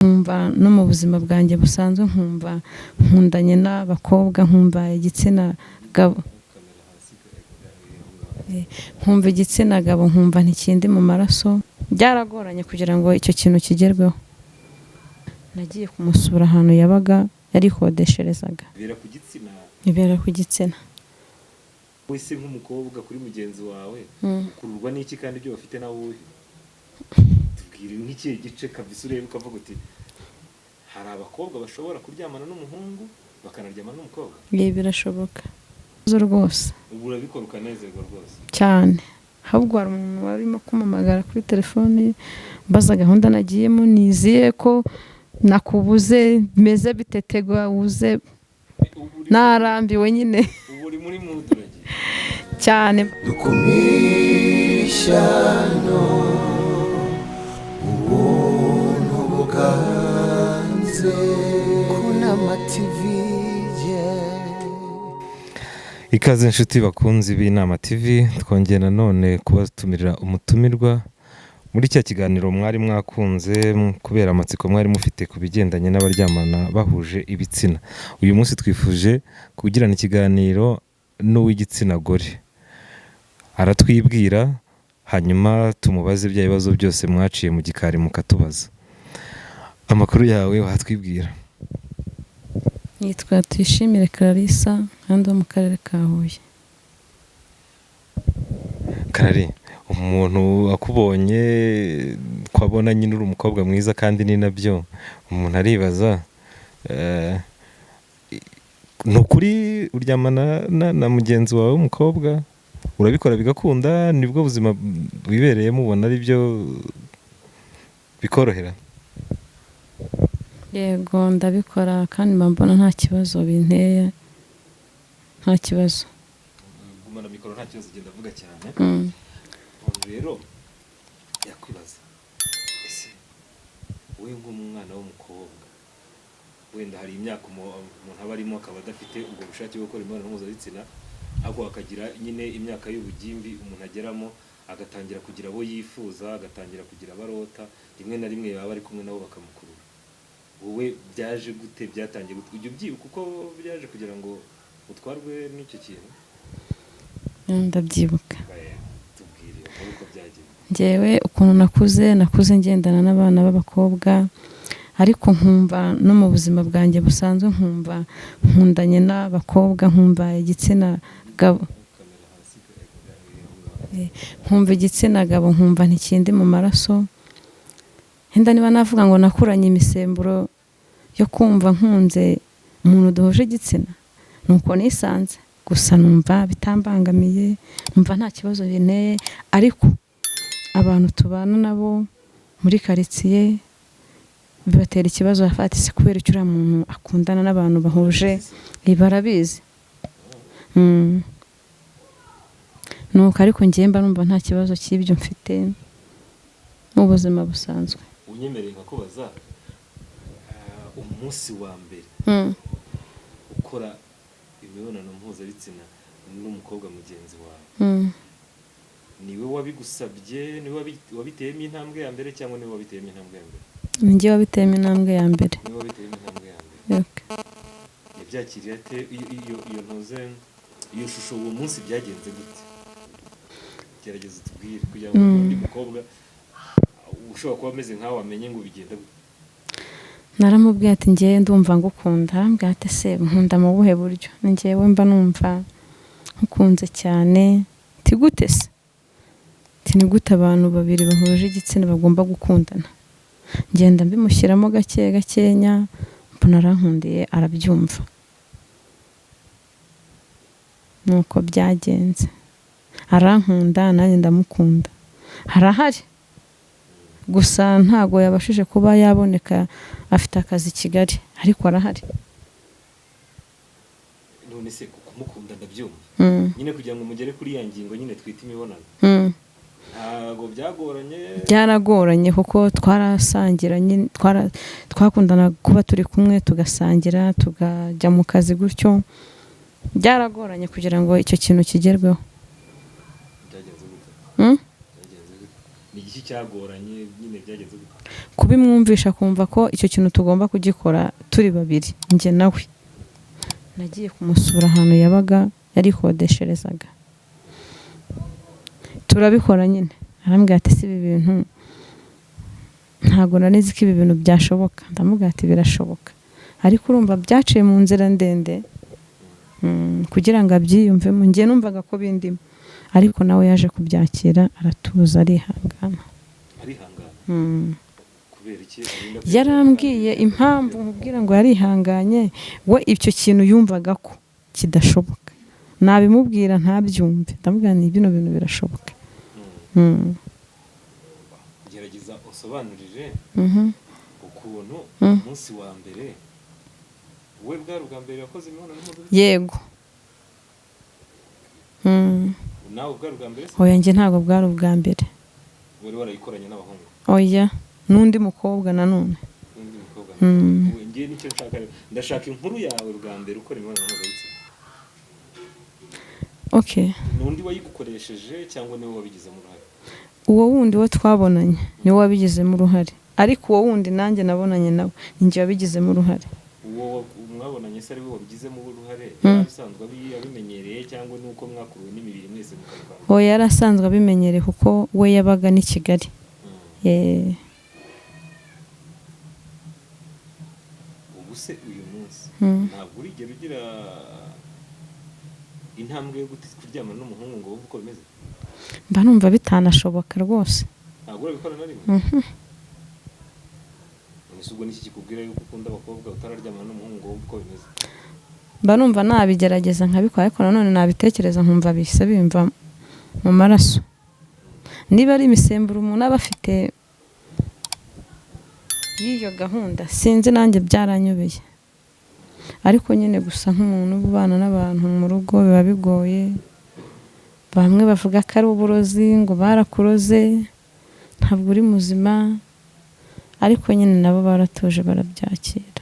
Nkumva no mu buzima bwanjye busanzwe, nkumva nkundanye n'abakobwa, nkumva igitsina gabo, nkumva igitsina gabo, nkumva ntikindi mu maraso. Byaragoranye kugira ngo icyo kintu kigerweho. Nagiye kumusura ahantu yabaga, yarikodesherezaga. Bibera ku gitsina? Ibera ku gitsina. Wese nk'umukobwa kuri mugenzi wawe, ukururwa n'iki kandi ibyo bafite nawe uwuhe? Tubwire nk'ikihe gice kabisa ureba ukavuga uti: "Hari abakobwa bashobora kuryamana n'umuhungu, bakanaryamana n'umukobwa." Ibi birashoboka rwose. Ubu urabikora ukanezerwa rwose? Cyane. Ahubwo hari umuntu warimo kumpamagara kuri telefoni mbaza gahunda nagiyemo, niziye ko nakubuze, meze bitetegwa uze. Ubu uri Narambiwe nyine. Ubu uri muri mood, uragiye. Cyane. Dukumire ishyano, ubuntu buganze Kunama TV, yeah. Ikaze inshuti bakunzi b'Inama TV. Twongeye nanone kubatumirira umutumirwa muri cya kiganiro mwari mwakunze kubera amatsiko mwari mufite ku bigendanye n'abaryamana bahuje ibitsina. Uyu munsi twifuje kugirana ikiganiro n'uw'igitsina gore. Aratwibwira, hanyuma tumubaze bya bibazo byose mwaciye mu gikari mukatubaza. Amakuru yawe? Watwibwira? Nitwa Tuyishimire Clarissa, kandi wo mu karere ka Huye. Karari, umuntu akubonye ko abona nyine uri umukobwa mwiza, kandi ni nabyo, umuntu aribaza, ni ukuri uryamana na mugenzi wawe w'umukobwa, urabikora bigakunda? Nibwo buzima wibereyemo? Ubona ari byo bikorohera? Yego, ndabikora kandi mba mbona nta kibazo binteye, nta kibazo. Gumana mikoro, nta kibazo, ugenda avuga cyane. Umuntu rero yakwibaza: ese wowe nk'umwana w'umukobwa, wenda hari imyaka umuntu aba arimo akaba adafite ubwo bushake bwo gukora imibonano mpuzabitsina, ariko akagira nyine imyaka y'ubugimbi umuntu ageramo agatangira kugira abo yifuza, agatangira kugira abo arota, rimwe na rimwe baba bari kumwe nabo bakamukurura. Wowe byaje gute? Byatangiye gute? Ujya ubyibuka uko byaje kugira ngo utwarwe n'icyo kintu? Ndabyibuka. Tubwire iyo nkuru uko byagenze. Njyewe ukuntu nakuze, nakuze ngendana n'abana b'abakobwa, ariko nkumva no mu buzima bwanjye busanzwe, nkumva nkundanye n'abakobwa, nkumva igitsina gabo, nkumva igitsina gabo, nkumva ntikindi mu maraso. Wenda niba navuga ngo nakuranye imisemburo yo kumva nkunze umuntu duhuje igitsina, nuko nisanze. Gusa numva bitambangamiye, numva nta kibazo binteye, ariko abantu tubana nabo muri karitsiye bibatera ikibazo. Bafata ese kubera icyo uriya muntu akundana n'abantu bahuje? Barabizi. Nuko ariko njyewe mba numva nta kibazo cy'ibyo mfite mu buzima busanzwe. Unyemereye nkakubaza, umunsi wa mbere ukora imibonano mpuzabitsina n'umukobwa mugenzi wawe, niwe wabigusabye? Niwe wabiteyemo intambwe ya mbere, cyangwa niwe wabiteyemo intambwe ya mbere? Ni njye wabiteyemo intambwe ya mbere. Niwe wabiteyemo intambwe ya mbere? Okay. Yabyakiriye ate iyo ntuze, iyo shusho? Uwo munsi byagenze gute? Gerageza utubwire kugira ngo undi mukobwa ushobora kuba ameze nkawe amenye ngo bigenda gute. Naramubwiye ati: "Ngewe ndumva ngukunda." Arambwira ati: "Se nkunda mu buhe buryo?" Ni ngewe mba numva nkukunze cyane. Ati: "Gute se?" Ati: "Ni gute abantu babiri bahuje igitsina bagomba gukundana?" Ngenda mbimushyiramo gake gakenya, mbona arankundiye, arabyumva. Nuko byagenze, arankunda nanjye ndamukunda. Harahari, gusa ntago yabashije kuba yaboneka, afite akazi i Kigali, ariko arahari. None se kumukunda ndabyumva, nyine kugira ngo mugere kuri ya ngingo nyine twita imibonano, ntabwo byagoranye? Byaragoranye kuko twarasangira nyine, twakundana kuba turi kumwe, tugasangira, tukajya mu kazi gutyo. Byaragoranye kugira ngo icyo kintu kigerweho. Byagenze gute? Mm? Byagenze gute? Ni igiki cyagoranye nyine, byagenze gute? Kubimwumvisha, kumva ko icyo kintu tugomba kugikora turi babiri, njye nawe. Nagiye kumusura ahantu yabaga, yarikodesherezaga, turabikora nyine. Arambwira ati: "Si ibi bintu, ntabwo nari nzi ko ibi bintu byashoboka." Ndamubwira ati: "Birashoboka." Ariko urumva byaciye mu nzira ndende kugira ngo abyiyumvemo. Njye numvaga ko bindimo, ariko nawe yaje kubyakira, aratuza, arihangana. Arihangana? Mm. Kubera iki arinda? Yarambwiye impamvu mubwira ngo yarihanganye: we icyo kintu yumvaga ko kidashoboka, nabimubwira ntabyumve. Ndamubwira ni bino bintu birashoboka. Gerageza usobanurire ukuntu umunsi wa mbere we bwari ubwa mbere yakoze imibonano mpuzabitsina. Yego. Nawe bwari ubwa mbere se? Oya, njye ntabwo bwari ubwa mbere. Wari warayikoranye n'abahungu? Oya, n'undi mukobwa nanone. N'undi mukobwa? Mm. Ubu njye nicyo nshaka rero. Ndashaka inkuru yawe bwa mbere ukora imibonano mpuzabitsina. Okay. N'undi wayigukoresheje cyangwa niwe wabigizemo uruhare? Uwo wundi wo twabonanye niwe wabigizemo uruhare, ariko uwo wundi nanjye nabonanye nawe ni njye wabigizemo uruhare. Uwo mwabonanye se ari we wabigizemo uruhare, yari abisanzwe abimenyereye cyangwa ni uko mwakuruwe n'imibiri mwese mukabivanga? Uwo yari asanzwe abimenyereye, kuko we yabaga n'i Kigali. Ubu se uyu munsi ntabwo urigera ugira intambwe yo kuryamana n'umuhungu ngo wumve uko bimeze? Mba numva bitanashoboka rwose. Ntabwo urabikora na rimwe? Mhm. None se ubwo niki kikubwira yuko ukunda abakobwa utararyamana n'umuhungu ngo wumve uko bimeze? Mba numva nabigerageza nkabikora, ariko nanone nabitekereza nkumva bihise bimva mu maraso. Niba ari imisemburo umuntu aba afite y'iyo gahunda, sinzi, nanjye byaranyobeye. Ariko nyine gusa nk'umuntu uba ubana n'abantu mu rugo biba bigoye. Bamwe bavuga ko ari uburozi, ngo barakuroze, ntabwo uri muzima. Ariko nyine nabo baratuje, barabyakira,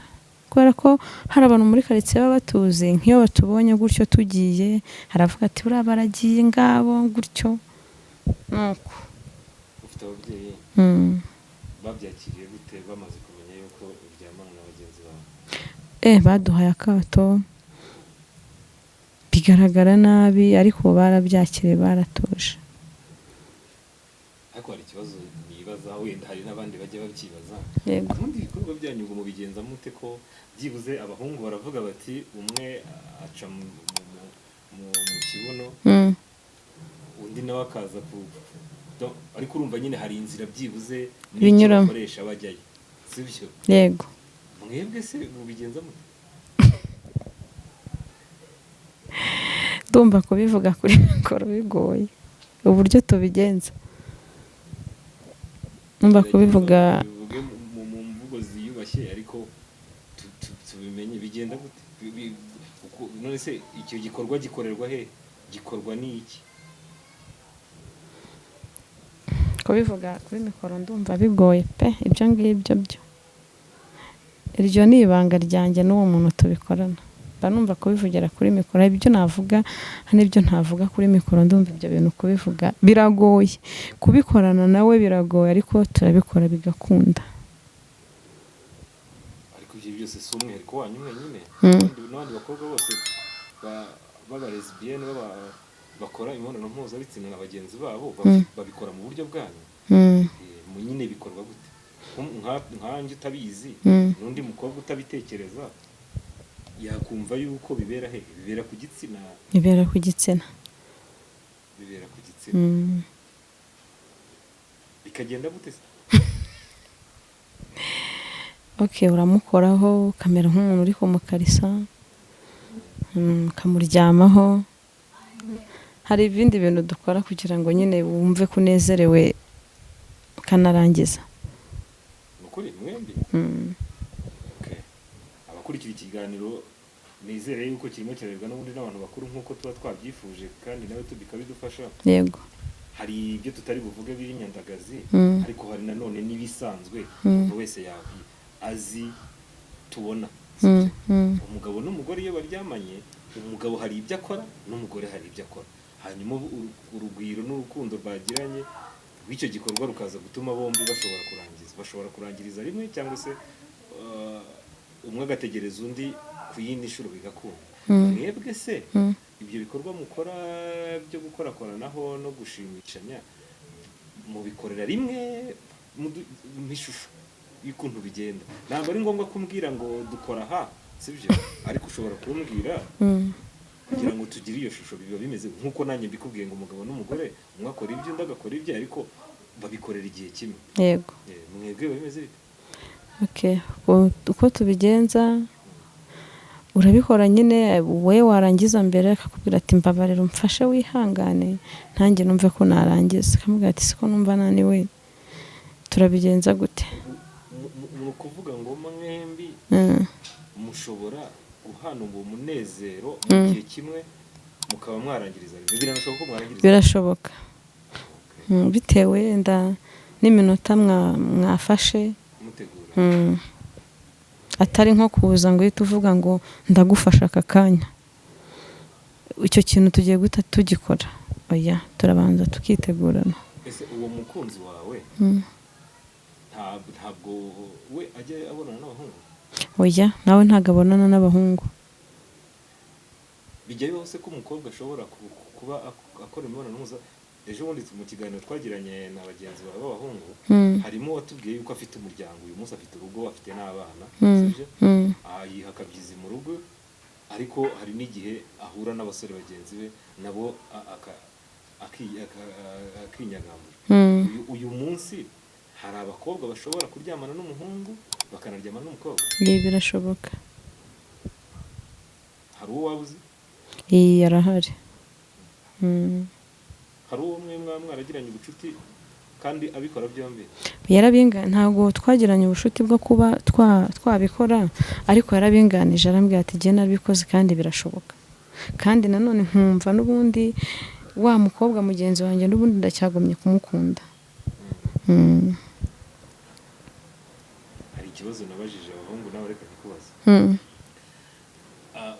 kubera ko hari abantu muri karitsiye baba batuzi. Nk'iyo batubonye gutyo tugiye, haravuga ati: "Buriya baragiye ngabo," gutyo nuko. Ufite ababyeyi? Babyakiriye gute bamaze kumenya yuko uryamana na bagenzi bawe? Baduhaye akato, bigaragara nabi, ariko ubu barabyakiriye, baratuje. Ariko hari ikibazo nibaza, wenda hari n'abandi bajya babyibaza. Yego. Ubundi ibikorwa byanyu ngo mubigenza mute, ko byibuze abahungu baravuga bati umwe aca mu kibuno, undi nawe akaza ku ariko urumva nyine hari inzira byibuze n'icyo Binyuramo. bakoresha bajyayo, sibyo? Yego. Mwebwe se mubigenza mute? Ndumva kubivuga kuri mikoro bigoye, uburyo tubigenza. Ndumva kubivuga Bivuge mu mvugo ziyubashye, ariko tubimenye bigenda gute. None se icyo gikorwa gikorerwa he, gikorwa n'iki? Kubivuga kuri mikoro ndumva bigoye pe. Ibyo ngibyo byo, iryo ni ibanga ryanjye n'uwo muntu tubikorana. Mba numva kubivugira kuri mikoro, hari ibyo navuga, hari n'ibyo ntavuga kuri mikoro. Ndumva ibyo bintu kubivuga biragoye, kubikorana nawe biragoye, ariko turabikora bigakunda. Ariko ibyo byose si umwihariko wanyu mwenyine. N'abandi bakobwa bose b'aba lesbienne bakora imibonano mpuzabitsina na bagenzi babo babikora mu buryo bwanyu. Mu nyine bikorwa gute? Nkanjye utabizi, n'undi mukobwa utabitekereza yakumva yuko bibera he? Bibera ku gitsina? Bibera ku gitsina. Bibera ku gitsina? Mm. Bikagenda gute se? Okay, uramukoraho, ukamera nk'umuntu uri kumukarisa, ukamuryamaho. Hari ibindi bintu dukora kugira ngo nyine wumve ko unezerewe, ukanarangiza. Ni ukuri mwembi? Mm. Okay. Abakurikira ikiganiro, nizere yuko kirimo kirarebwa n'ubundi n'abantu bakuru nk'uko tuba twabyifuje, kandi nawe bikabidufasha. Yego. Hari ibyo tutari buvuge biri nyandagazi, ariko hari nanone n'ibisanzwe umuntu wese yabi azi, tubona. Umugabo n'umugore iyo baryamanye, umugabo hari ibyo akora n'umugore hari ibyo akora, hanyuma urugwiro n'urukundo bagiranye W'icyo gikorwa rukaza gutuma bombi bashobora kurangiza, bashobora kurangiriza rimwe cyangwa se umwe agategereza undi ku yindi nshuro bigakunda. Mwebwe se ibyo bikorwa mukora byo gukorakoranaho no gushimishanya mubikorera rimwe? Nk'ishusho y'ukuntu bigenda, ntabwo ari ngombwa kumbwira ngo dukora aha, sibyo? Ariko ushobora kumbwira kugira ngo tugire iyo shusho. Biba bimeze nk'uko nanjye mbikubwiye ngo umugabo n'umugore umwe akora ibye, undi agakora ibye, ariko babikorera igihe kimwe. Yego. Mwebwe biba bimeze bite? Okay. Uko tubigenza, urabikora nyine, we warangiza mbere akakubwira ati mbabarira umfashe wihangane ntange numve ko narangiza, akamubwira ati siko numva naniwe, turabigenza gute? Ni ukuvuga ngo mwembi mushobora guhana uwo munezero mu gihe kimwe, mukaba mwarangiriza rimwe? Biranashoboka ko mwarangiriza? Birashoboka. Bitewe wenda n'iminota mwafashe mutegura. Atari nko kuza ngo uhite uvuga ngo ndagufasha aka kanya, icyo kintu tugiye guhita tugikora. Oya, turabanza tukitegurana. Ese uwo mukunzi wawe ntabwo we ajya abonana n'abahungu? Oya, nawe ntabwo abonana n'abahungu. Bijya bibaho se ko umukobwa ashobora kuba akora imibonano mpuza? Ejo bundi mu kiganiro twagiranye na bagenzi bawe b'abahungu, harimo uwatubwiye yuko afite umuryango uyu munsi, afite urugo, afite n'abana, sibyo? Yiha akabyizi mu rugo, ariko hari n'igihe ahura n'abasore bagenzi be nabo akinyagambura. Uyu munsi hari abakobwa bashobora kuryamana n'umuhungu bakanaryamana n'umukobwa? Ibi birashoboka. Hari uwo waba uzi? Iyi yarahari. Hari uwo mwe mwaba mwaragiranye ubucuti kandi abikora byombi? Yarabinga, ntabwo twagiranye ubucuti bwo kuba twabikora, ariko yarabinganije, arambwira ati jye narabikoze kandi birashoboka. Kandi nanone nkumva n'ubundi wa mukobwa mugenzi wanjye n'ubundi ndacyagumye kumukunda. Hari ikibazo nabajije abahungu, nawe reka nikubaze.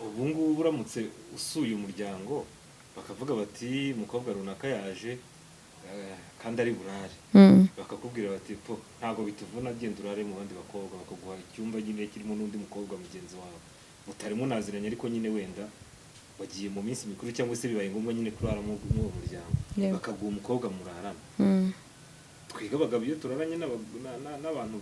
Ubu ngubu uramutse usuye umuryango bakavuga bati umukobwa runaka yaje, kandi ari burare, bakakubwira bati po ntabwo bituvuna, genda urare mu bandi bakobwa, bakaguha icyumba nyine kirimo n'undi mukobwa mugenzi wawe mutari munaziranye, ariko nyine wenda wagiye mu minsi mikuru cyangwa se bibaye ngombwa nyine kurara muri uwo muryango, bakaguha umukobwa murarana. Twiga abagabo iyo turaranye n'abantu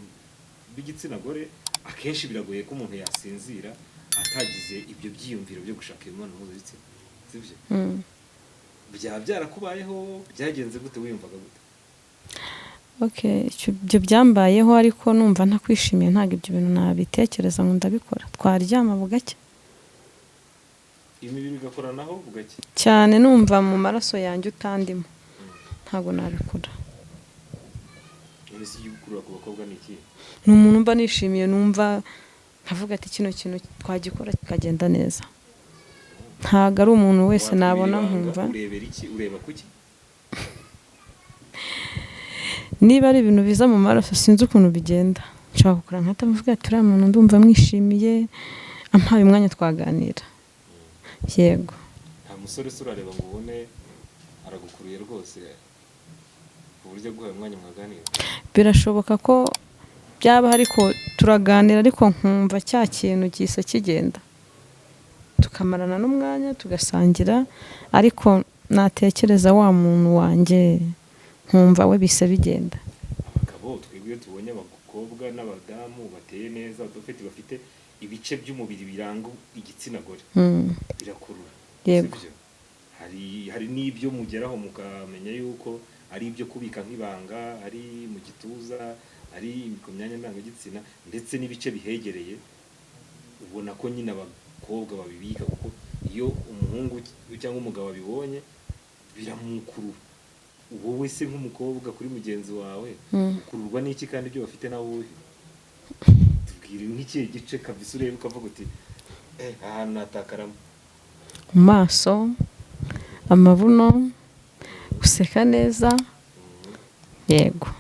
b'igitsina gore, akenshi biragoye ko umuntu yasinzira atagize ibyo byiyumviro byo gushaka imibonano mpuzabitsina, sibyo? Byaba byarakubayeho? Byagenze gute? Wiyumvaga gute? Okay, ibyo byambayeho, ariko numva ntakwishimiye, ntabwo ibyo bintu nabitekereza ngo ndabikora. Twaryama bugacya. Imibiri igakoranaho bugacya? Cyane, numva mu maraso yanjye utandimo, ntabwo nabikora. None se igikukurura ku bakobwa ni ikihe? Ni umuntu mba nishimiye, numva nkavuga ati kino kintu twagikora kikagenda neza. Ntabwo ari umuntu wese Watubwira nabona ibanga, nkumva. Urebera iki? Ureba kuki? Niba ari ibintu biza mu maraso, sinzi ukuntu bigenda, nshobora gukora nkatamuvuga ati uriya muntu ndumva mwishimiye, ampaye umwanya twaganira. Yego. Nta musore se urareba ngo ubone aragukuruye rwose ku buryo aguhaye umwanya mwaganira? Birashoboka ko byaba, ariko turaganira, ariko nkumva cya kintu gisa kigenda, tukamarana n'umwanya tugasangira, ariko natekereza wa muntu wanjye nkumva we bise bigenda. Abagabo twebwe iyo tubonye abakobwa n'abadamu bateye neza, badafite bafite ibice by'umubiri biranga igitsina gore, birakurura. Yego. Sibyo? Hari n'ibyo mugeraho mukamenya yuko ari ibyo kubika nk'ibanga, ari mu gituza, ari ku myanya ndangagitsina ndetse n'ibice bihegereye, ubona ko nyine abakobwa babibika, kuko iyo umuhungu cyangwa umugabo abibonye biramukurura. Wowe se nk'umukobwa kuri mugenzi wawe ukururwa n'iki kandi ibyo bafite nawe wowe? Tubwire nk'ikihe gice kabisa ureba ukavuga uti ahantu natakaramo. Mu maso, amabuno, guseka neza. Yego.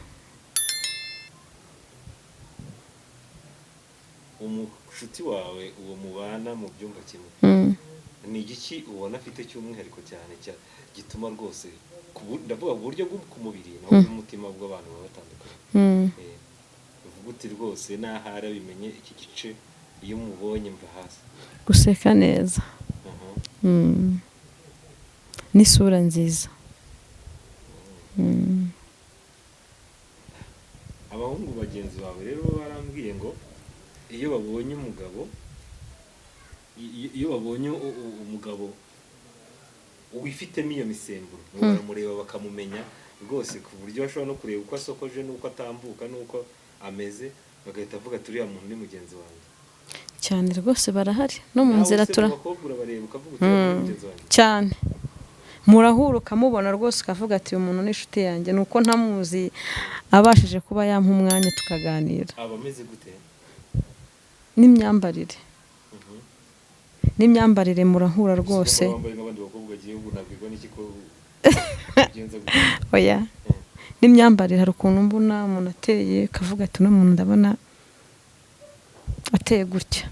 Umushuti wawe uwo mubana mu byumba kimwe, ni igiki ubona afite cy'umwihariko cyane gituma rwose Ndavuga uburyo bwo ku mubiri naho bw'umutima bw'abantu baba batandukanye. Uvuga uti rwose n'ahari abimenye iki gice, iyo mubonye mva hasi. Guseka neza. N'isura nziza. Abahungu bagenzi bawe rero barambwiye ngo iyo babonye umugabo, iyo babonye umugabo wifitemo iyo misemburo, ngo baramureba bakamumenya rwose, ku buryo bashobora no kureba uko asokoje n'uko atambuka n'uko ameze, bagahita avuga ati uriya muntu ni mugenzi wanjye. Cyane rwose, barahari no mu Nawe nzira. se Tura mu bakobwa urabareba ukavuga uti uriya ni mugenzi wanjye? Cyane, murahura ukamubona rwose ukavuga ati uyu muntu ni inshuti yanjye, ni uko ntamuzi, abashije kuba yampa umwanya tukaganira. Aba ameze gute? N'imyambarire, n'imyambarire murahura rwose. Wambaye nk'abandi bakobwa agiye, ubu nabwirwa n'iki ko ugenza gute? Oya, n'imyambarire, hari ukuntu mbona umuntu ateye ukavuga ati uno muntu ndabona ateye gutya.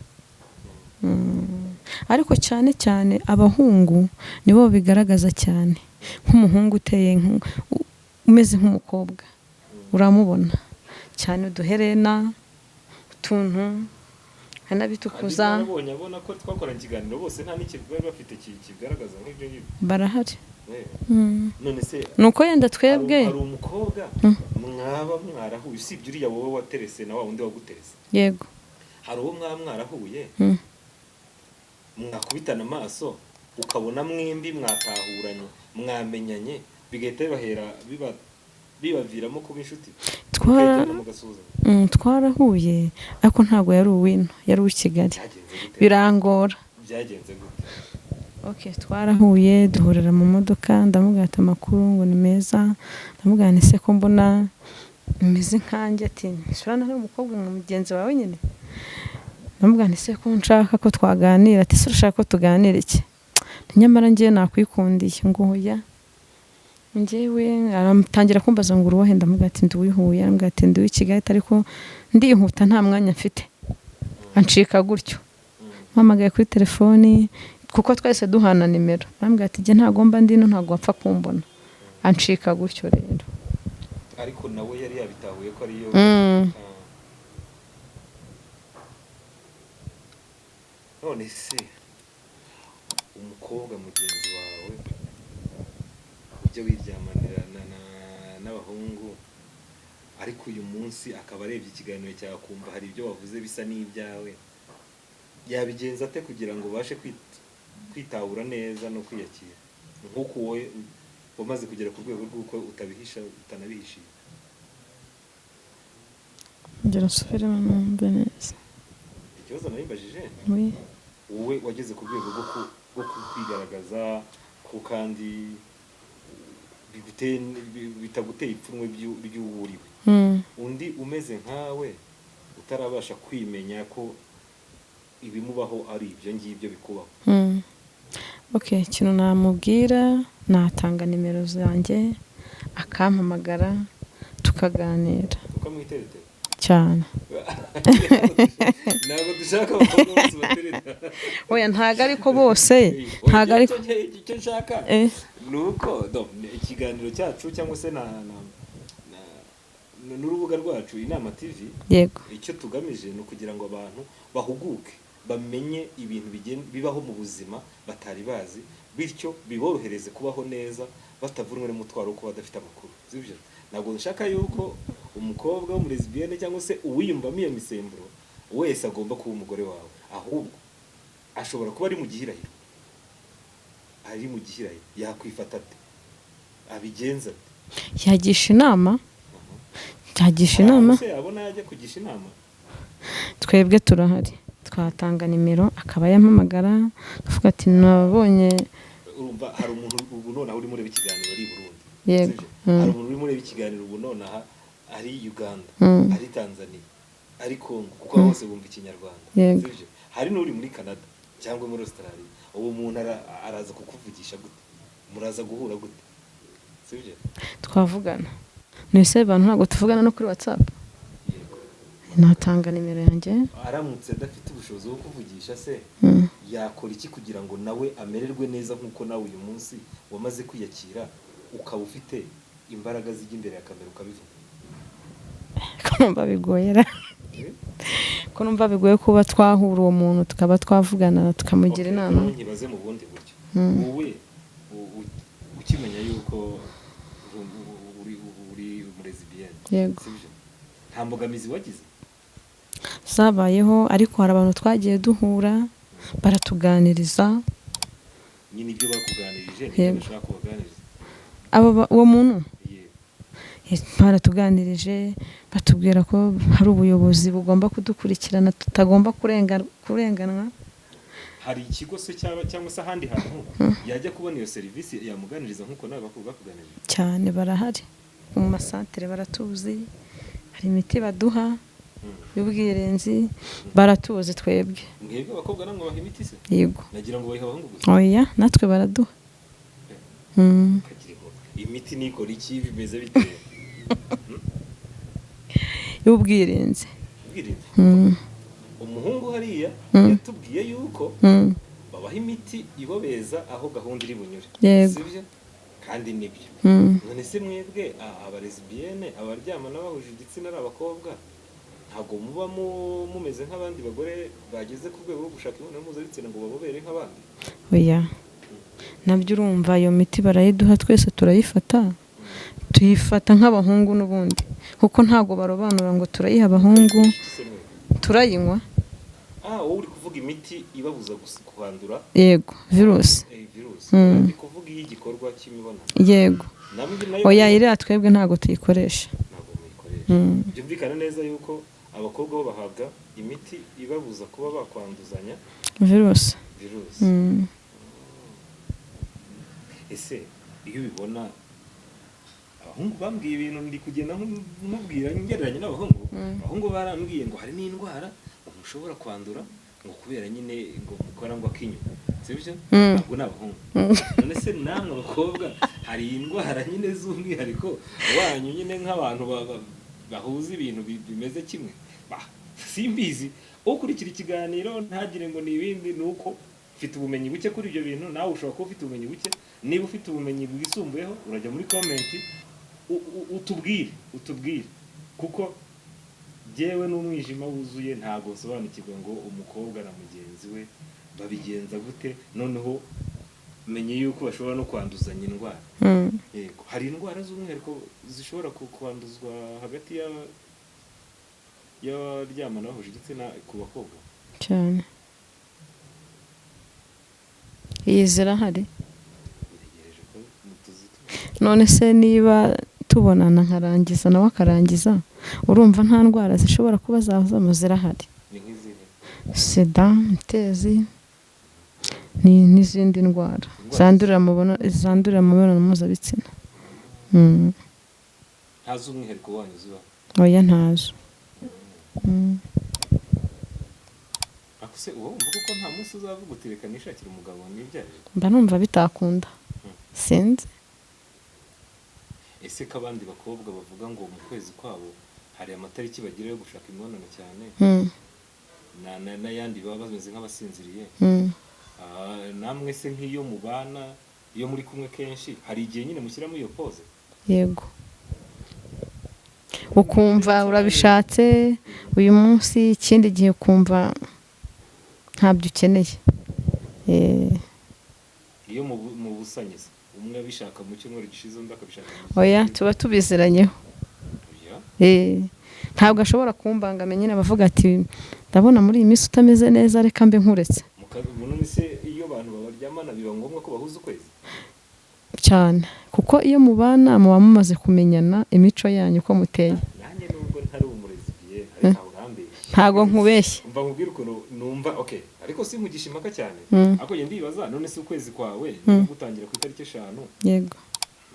Ariko cyane cyane abahungu nibo bigaragaza cyane, nk'umuhungu uteye umeze nk'umukobwa uramubona cyane, uduherena, utuntu, hari n'abitukuza. Kandi narabonye abona ko twakoranye ikiganiro bose nta n'ikintu bari bafite kigaragaza nk'ibyo ngibyo. Barahari. None se Ni uko yenda twebwe hari umukobwa mwaba mwarahuye, usibye uriya wowe waterese na wa wundi waguterese? Yego. Hari uwo mwaba mwarahuye, mwakubitana amaso ukabona mwembi mwatahuranye, mwamenyanye, bigahita bibahera bibaviramo kuba inshuti, mukegerana, mugasuhuzanya? Twarahuye ariko ntabwo yari uwino, yari uw'i Kigali. Byagenze gute? Birangora. Byagenze gute? Okay, twarahuye, duhurira mu modoka, ndamubwira ati amakuru? Ngo ni meza. Ndamubwira nti se ko mbona umeze nkanjye? Ati sura nawe umukobwa nka mugenzi wawe nyine. Ndamubwira nti se ko nshaka ko twaganira? Ati se urashaka ko tuganira iki? Nyamara njyewe nakwikundiye. Ngo oya, njyewe aratangira kumbaza ngo uruwahe? Ndamubwira ati ndi uw'i, arambwira ati ndi uw'i Kigali, ariko ndihuta nta mwanya mfite. Ancika gutyo. Mpamagaye kuri telefoni kuko twese duhana nimero, arambwira ati njye ntagomba ndino, ntabwo wapfa kumbona. Ancika gutyo rero. Ariko nawe yari yabitahuye ko ariyo? Mm. Ah. None se umukobwa mugenzi wawe ujya wiryamanira n'abahungu, ariko uyu munsi akaba arebye ikiganiro cyawe akumva hari ibyo wavuze bisa n'ibyawe, yabigenza ate kugira ngo ubashe kwitahura neza no kwiyakira nk'uko wowe wamaze kugera ku rwego rw'uko utabihisha, utanabihishiye? Ngira nsubiremo numve neza. Ikibazo narimbajije, Oui. wowe wageze ku rwego rwo kwigaragaza ko kandi bitaguteye ipfunwe ry'uwuriwe, undi umeze nkawe utarabasha kwimenya ko ibimubaho ari ibyo ngibyo bikubaho? Okay, ikintu namubwira, natanga nimero zanjye akampamagara tukaganira. Ukamwiteretera? Cyane. Ntabwo dushaka abakobwa bose batereta. Oya, ntago ariko bose, ntago ariko. Icyo nshaka ni uko ikiganiro cyacu cyangwa se n'urubuga rwacu Inama TV, icyo tugamije ni ukugira ngo abantu bahuguke, bamenye ibintu bibaho mu buzima batari bazi, bityo biborohereze kubaho neza batavunwe n'umutwaro wo kuba badafite amakuru, sibyo? Ntabwo nshaka yuko umukobwa w'umulesbienne cyangwa se uwiyumvamo iyo misemburo wese agomba kuba umugore wawe, ahubwo ashobora kuba ari mu gihirahiro, ari mu gihirahiro, yakwifata ate, abigenza ate? Yagisha inama, yagisha inama. Se yabona yajya kugisha inama? Twebwe turahari, twatanga nimero akaba yampamagara akavuga ati nabonye. Urumva hari umuntu ubu nonaha urimo ureba ikiganiro ari i Burundi, Yego. sibyo? Hari umuntu urimo ureba ikiganiro ubu nonaha ari Uganda, ari Tanzania, ari Congo, kuko bose bumva Ikinyarwanda, sibyo? Hari n'uri muri Canada cyangwa muri Australia. Uwo muntu araza kukuvugisha gute? Muraza guhura gute, sibyo? Twavugana nese abantu ntabwo tuvugana no kuri WhatsApp? Yego. Natanga nimero yanjye. Aramutse adafite ubushobozi bwo kuvugisha se, yakora iki kugira ngo nawe amererwe neza nk'uko nawe uyu munsi wamaze kwiyakira? Ukaba ufite imbaraga zijya imbere ya kamera ukabivuga. Ko numva bigoye ra? Ko numva bigoye kuba twahura uwo muntu, tukaba twavugana, tukamugira Okay, inama. noneho nkibaze mu bundi buryo. Wowe ukimenya yuko uri umulesbienne, Yego. sibyo, nta mbogamizi wagize? Zabayeho, ariko hari abantu twagiye duhura baratuganiriza. Nyine ibyo bakuganirije nibyo Yego. bashaka kubaganiriza. Uwo muntu Yego. Baratuganirije, batubwira ko hari ubuyobozi bugomba kudukurikirana, tutagomba kurenganwa. Hari ikigo se cyaba cyangwa se ahandi hantu yajya kubona iyo serivisi yamuganiriza nk'uko nawe bakuganirije? Cyane, barahari mu masantere, baratuzi, hari imiti baduha y'ubwirinzi, baratuzi twebwe. Mwebwe abakobwa namwe baha imiti se? Yego. Nagira ngo bayiha abahungu gusa. Oya, natwe baraduha. Kagira inkuru. Imiti nikora iki, bimeze bite? Y'ubwirinzi. Ubwirinzi. Umuhungu hariya yatubwiye yuko babaha imiti ibobeza aho gahunda iri bunyure. Yego. Sibyo? Kandi nibyo. None se mwebwe abalesbienne, abaryamana bahuje igitsina ari abakobwa, ntabwo muba mumeze nk'abandi bagore bageze ku rwego rwo gushaka imibonano mpuzabitsina ngo babobere nk'abandi? Oya, nabyo urumva iyo miti barayiduha, twese turayifata, tuyifata nk'abahungu n'ubundi, kuko ntabwo barobanura ngo turayiha abahungu. Iki se mwebwe? Turayinywa. Ah, wowe uri kuvuga imiti ibabuza kwandura. Yego, virusi. Virusi. Mm. Ndi kuvuga iy'igikorwa cy'imibonano. Yego. Namwe nayo? Oya, iriya twebwe ntabwo tuyikoresha. Ntabwo muyikoresha. Byumvikana neza yuko abakobwa bo bahabwa imiti ibabuza kuba bakwanduzanya virusi. Virusi. Ese iyo ubibona, abahungu bambwiye ibintu, ndi kugenda nkubwira ngereranya n'abahungu. Abahungu barambwiye ngo hari n'indwara ngo mushobora kwandura, ngo kubera nyine ngo mukora ngo akinyuma, sibyo? Mm. Ntabwo ni abahungu. None se namwe abakobwa hari indwara nyine z'umwihariko wanyu, nyine nk'abantu bahuza ibintu bimeze kimwe? Simbizi, ukurikira ikiganiro ntagire ngo ni ibindi, ni uko mfite ubumenyi buke kuri ibyo bintu. Nawe ushobora kuba ufite ubumenyi buke. Niba ufite ubumenyi bwisumbuyeho, urajya muri comment utubwire, kuko jyewe n'umwijima wuzuye, ntabwo nsobanukirwa ngo umukobwa na mugenzi we babigenza gute. Noneho menye yuko bashobora no kwanduzanya indwara. Yego, hari indwara z'umwihariko zishobora kwanduzwa hagati y'abaryamana bahuje igitsina ku bakobwa? Cyane, iyi zirahari. Ntegereje ko mutuzi. None se niba tubonana nkarangiza, nawe akarangiza, urumva nta ndwara zishobora kuba zazamo? Zirahari. Ni nk'izihe? Sida, imitezi n'izindi ndwara zandurira mu mibonano mpuzabitsina. Nta z'umwihariko wanyu zibaho? Oya, ntazo. Ako se uba wumva kuko nta munsi uzavuga uti: "Reka nishakire umugabo nibyarire"? Mba numva bitakunda, sinzi. Ese ko abandi bakobwa bavuga ngo mu kwezi kwabo hari amatariki bagira yo gushaka imibonano cyane, n'ayandi baba bameze nk'abasinziriye, namwe se nk'iyo mubana, iyo muri kumwe kenshi, hari igihe nyine mushyiramo iyo pause? Yego, ukumva urabishatse uyu munsi, ikindi gihe ukumva ntabyo ukeneye. Iyo mu busanyiza umwe abishaka mu cyumweru gishize, undi akabishaka mu Oya, kindi? tuba tubiziranyeho. Oya. Ntabwo ashobora kumbangamira nyine, abavuga ati: "Ndabona muri iyi minsi utameze neza, reka mbe nkuretse." None se iyo abantu babaryamana biba ngombwa ko bahuza ukwezi? Cyane, kuko iyo mubana muba mumaze kumenyana imico yanyu uko muteye. Nanjye nubwo ntari umulesbienne, ariko aho urambeshya. Ntago nkubeshya. Umva nkubwire ukuntu numva, okay, ariko sinkugisha impaka cyane. Ariko njye ndibaza, none se ukwezi kwawe gutangira ku itariki 5, Yego.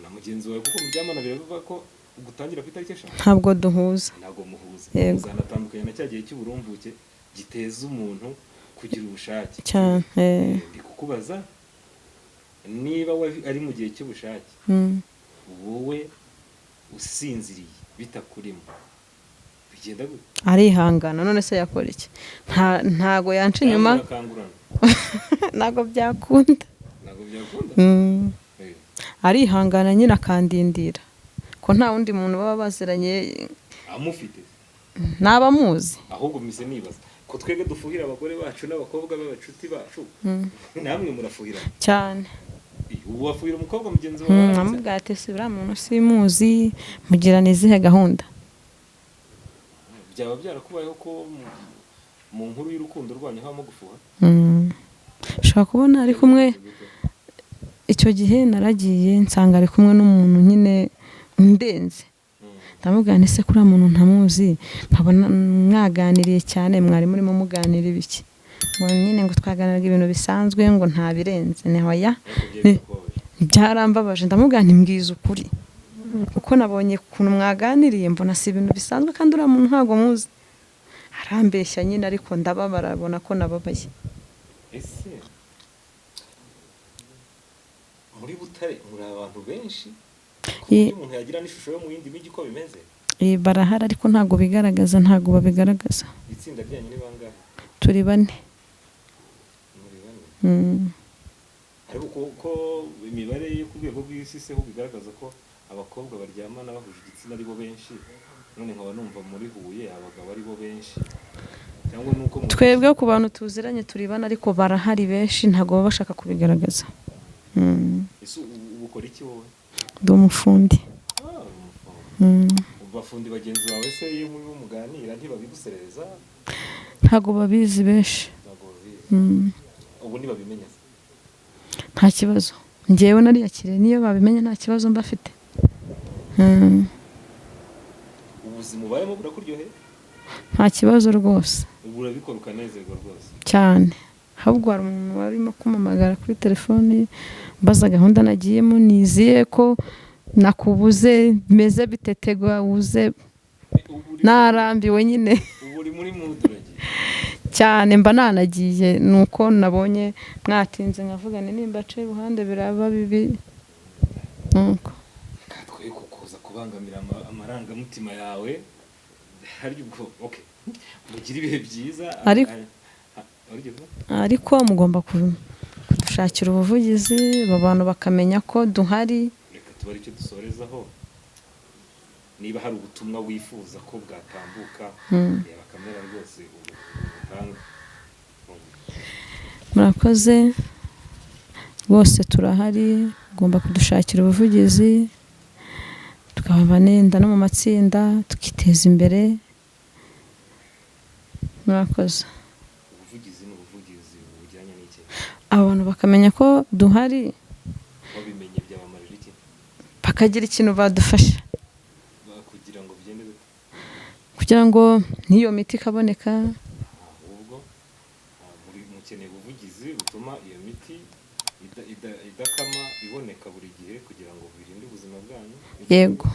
na mugenzi wawe, kuko muryamana, biravuga ko gutangira ku itariki 5? Ntabwo duhuza. Ntabwo muhuza. Yego. Muzanatandukanye na cya gihe cy'uburumbuke giteza umuntu kugira ubushake. Cyane. Ndi kukubaza niba ari mu gihe cy'ubushake, wowe usinziriye bitakurimo, bigenda gute? Arihangana, none se yakora iki? Ntago yanca inyuma. Cyangwa murakangurana? Ntabwo byakunda. Ntabwo byakunda. Arihangana nyine akandindira ko nta wundi muntu baba baziranye Amufite? Ntabamuzi. Ahubwo mise nibaza ko twebwe dufuhira abagore bacu n'abakobwa b'abacuti bacu, namwe murafuhira? Cyane. Ubu wafuhira umukobwa mugenzi wawe warangiza? Amubwira ati: "Si uriya muntu simuzi, mugirana izihe gahunda?" Byaba byarakubayeho ko mu nkuru y'urukundo rwanyu habamo gufuha? Ushobora kubona ari kumwe. Icyo gihe naragiye nsanga ari kumwe n'umuntu nyine undenze. Ndamubwira nti: "Se kuriya muntu ntamuzi, nkabona mwaganiriye cyane, mwari murimo muganira ibiki?" Ngo nyine ngo twaganiraga ibintu bisanzwe, ngo nta birenze. Ni hoya. Ariko byari bikubabaje? Byarambabaje. Ndamubwira nti: "Mbwiza ukuri, kuko nabonye ukuntu mwaganiriye mbona si ibintu bisanzwe, kandi uriya muntu ntabwo muzi." Arambeshya nyine, ariko ndababara, abona ko nababaye. Ese muri Butare muri abantu benshi ku buryo umuntu yagira n'ishusho yo mu yindi mijyi uko bimeze? Barahari, ariko ntabwo bigaragaza, ntabwo babigaragaza. Itsinda ryanyu ni bangahe? Turi bane. Muri bane? Mm. Ariko ko imibare yo ku rwego rw'isi se ho bigaragaza ko abakobwa baryamana bahuje igitsina ari bo benshi, none nkaba numva muri Huye abagabo ari bo benshi, cyangwa nuko Twebwe ku bantu tuziranye turi bane, ariko barahari benshi, ntabwo baba bashaka kubigaragaza. Ese ubu ukora iki wowe? Ndi umufundi. Ah, uri umufundi? Mm. Abafundi bagenzi bawe se iyo muri muganira ntibabiguserereza? Ntabwo babizi benshi. Ntabwo babizi? Ubu ntibabimenya se? Nta kibazo, njyewe nariyakiriye, niyo babimenya nta kibazo mba afite. Ubuzima ubayemo burakuryoheye? Nta kibazo rwose. Ubu urabikora ukanezerwa rwose? Cyane. Ahubwo hari umuntu warimo kumpamagara kuri telefoni mbaza gahunda nagiyemo, niziye ko nakubuze, meze bitetegwa uze. Ubu Narambiwe nyine. Ubu uri muri mood, uragiye? Cyane, mba nanagiye, nuko nabonye mwatinze nkavuga nti nimba aca iruhande biraba bibi, nuko. Twe kukuza kubangamira amarangamutima yawe harya ubwo, okay, mugire ibihe byiza. Wari ugiye kuvuga? Ariko mugomba kudushakira ubuvugizi, abo bantu bakamenya ko duhari. Reka tuba aricyo dusorezaho. Niba hari ubutumwa wifuza ko bwatambuka, reba kamera rwose, ubu butanga. Murakoze rwose, turahari, ugomba kudushakira ubuvugizi tukaba nenda no mu matsinda tukiteza imbere. Murakoze. Ubuvugizi ni ubuvugizi bujyanye n'iki? Abo bantu bakamenya ko duhari. Babimenye byabamarira iki? Bakagira ikintu badufasha. Kugira ngo bigende bite? Kugira ngo n'iyo miti ikaboneka. Ahubwo muri mukeneye ubuvugizi butuma iyo miti idakama iboneka buri gihe kugira ngo birinde ubuzima bwanyu. Yego,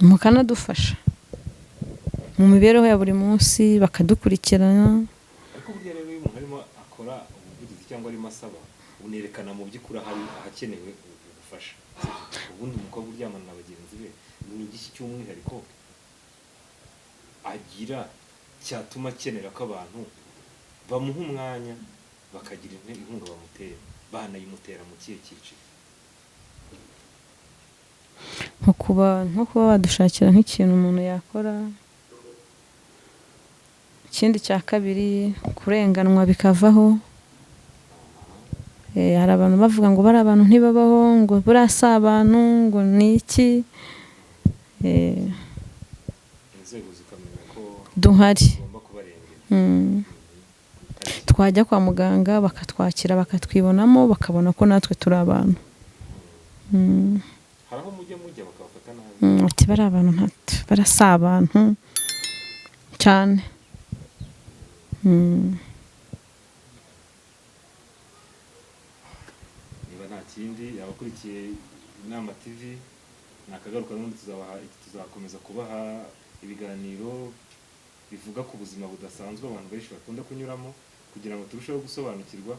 mukanadufasha mu mibereho ya buri munsi, bakadukurikirana. Ariko burya rero iyo umuntu arimo akora ubuvugizi cyangwa arimo asaba, unerekana mu by'ukuri ahari ahakenewe ubufasha, sibyo? Ubundi umukobwa uryamana na bagenzi be ni igiki cy'umwihariko agira cyatuma akenera ko abantu bamuha umwanya, bakagira inkunga bamutera, banayimutera mu kihe cyiciro? Nko kuba badushakira nk'ikintu umuntu yakora. Ikindi cya kabiri, kurenganwa bikavaho. Hari abantu bavuga ngo bari abantu ntibabaho, ngo buriya si abantu, ngo ni iki. Inzego zikamenya ko duhari. Tugomba kubarengera. Twajya kwa muganga bakatwakira, bakatwibonamo, bakabona ko natwe turi abantu. Hari aho mujya bakabafata nabi? Ati bari abantu barasa abantu cyane. Niba nta kindi, abakurikiye Inama TV nakagaruka, n'ubundi tuzakomeza kubaha ibiganiro bivuga ku buzima budasanzwe abantu benshi bakunda kunyuramo, kugira ngo turusheho gusobanukirwa,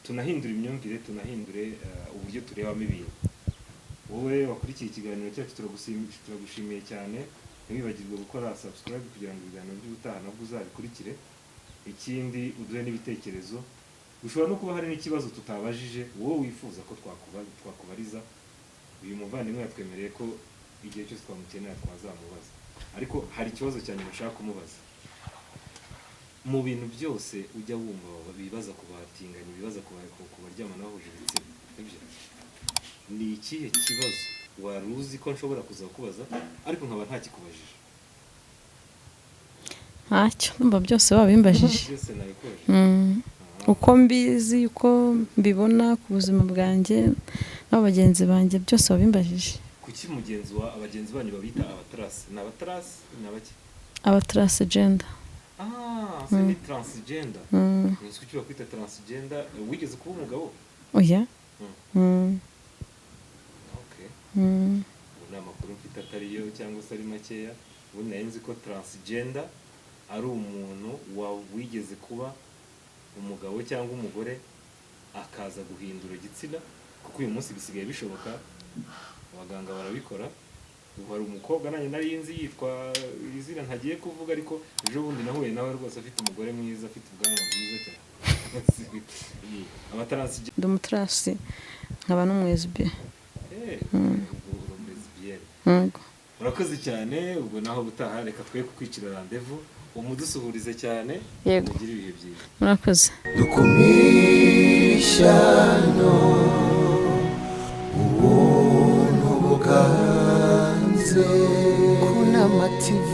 tunahindure imyumvire, tunahindure uburyo turebamo ibintu. Wowe wakurikiye ikiganiro cyacu, turagushimiye cyane. Ntiwibagirwe gukora subscribe kugira ngo ibiganiro by'ubutaha nabwo uzabikurikire. Ikindi, uduhe n'ibitekerezo. Ushobora no kuba hari n'ikibazo tutabajije wowe wifuza ko twakubariza. Uyu muvandimwe yatwemereye ko igihe cyose twamukenera twazamubaza, ariko hari ikibazo cya nyuma nshaka kumubaza. Mu bintu byose ujya wumva bibaza ku batinganyi, bibaza ku baryamana bahuje ibitsina, sibyo? Ni ikihe kibazo wari uzi ko nshobora kuza kubaza ariko nkaba ntakikubajije? Ntacyo, ndumva byose babimbajije. Byose nabikubajije? Mm. Uko mbizi, uko mbibona ku buzima bwanjye n'abagenzi banjye, byose babimbajije. Kuki mugenzi wa abagenzi banyu babita abatarasi? Ni abatarasi, ni abaki? Abatransgender. Ah, se ni transgender? Mm. Nzi kuki bakwita transgender? Wigeze kuba umugabo? Oya. Okay. Ubu ni amakuru mfite atariyo cyangwa se ari makeya. Ubundi nari nzi ko transgender ari umuntu wigeze kuba umugabo cyangwa umugore akaza guhindura igitsina, kuko uyu munsi bisigaye bishoboka, abaganga barabikora. Ubu hari umukobwa nanjye nari nzi yitwa izina ntagiye kuvuga, ariko ejo bundi nahuye nawe rwose afite umugore mwiza, afite ubwanwa bwiza cyane. Abatransgender. Ndi umutrans, nkaba n'umulesbienne. Ubwo uri umulesbienne? Yego. Urakoze cyane. Ubwo naho gutaha, reka twe kukwicira rendez-vous, umudusuhurize cyane. Yego. Mugire ibihe byiza. Murakoze. Dukumire ishyano, ubuntu buganze. Kunama TV.